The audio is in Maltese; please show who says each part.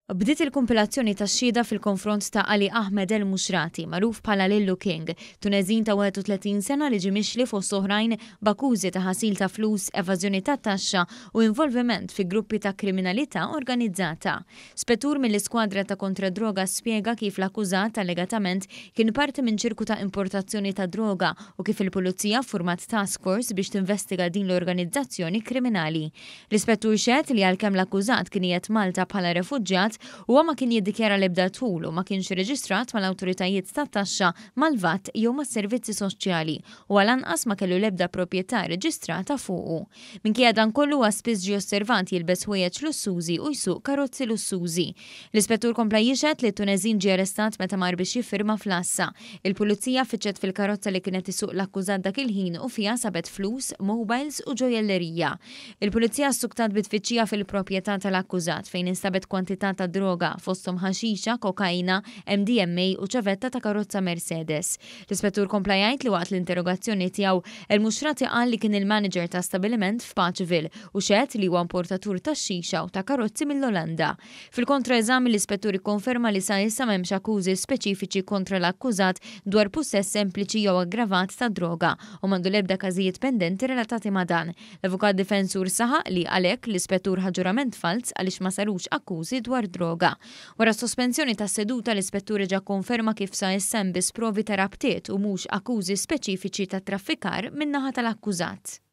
Speaker 1: Bdiet il-kumpilazzjoni tax-xhieda fil-konfront ta' Ali Ahmed El Musrati, magħruf bħala Lillu King, Tuneżin ta' 31 sena li ġie mixli fost oħrajn b'akkużi ta' ħasil ta' flus, evażjoni tat-taxxa u involviment fi gruppi ta' kriminalità organizzata. Spettur mill-Iskwadra ta' Kontra d-Droga spjega kif l-akkużat allegatament kien parti minn ċirku ta' importazzjoni ta' droga u kif il-Pulizija ffurmat task force biex tinvestiga din l-organizzazzjoni kriminali. L-Ispettur xehed li għalkemm l-akkużat kien qiegħed Malta bħala refuġjat, huwa ma kien jiddikjara l-ebda dħul u ma kienx irreġistrat mal-awtoritajiet tat-taxxa, mal-VAT jew mas-servizzi soċjali. Huwa lanqas ma kellu l-ebda proprjetà rreġistrata fuqu. Minkejja dan kollu huwa spiss ġie osservat jilbes ħwejjeġ lussużi u jsuq karozzi lussużi. L-Ispettur kompla jixhed li t-Tuneżin ġie arrestat meta mar biex jiffirma fl-għassa. Il-Pulizija fittxet fil-karozza li kien qed isuq l-akkużat dak il-ħin u fiha sabet flus, mobiles u ġojjellerija. Il-Pulizija ssuktat bi tfittxija fil-proprjetà tal-akkużat fejn instabet kwantità ta' droga, fosthom ħaxixa, kokaina, MDMA u ċavetta ta' karozza Mercedes. L-Ispettur kompla jgħid li waqt l-interrogazzjoni tiegħu, Elmushraty qal li kien il-manager ta' stabiliment f'Paceville u xehed li huwa importatur tax-xixa u ta' karozzi mill-Olanda. Fil-kontroeżami l-Ispettur ikkonferma li sa issa m'hemmx akkużi speċifiċi kontra l-akkużat dwar pussess sempliċi jew aggravat ta' droga u m'għandu l-ebda każijiet pendenti relatati ma' dan. L-avukat difensur saħaq li għalhekk l-Ispettur ħa ġurament falz għaliex ma sarux akkużi dwar droga. Wara s-sospensjoni tas-seduta l-Ispettur reġa' kkonferma kif sa issa hemm biss provi ta' rabtiet u mhux akkużi speċifiċi ta' traffikar min-naħa tal-akkużat.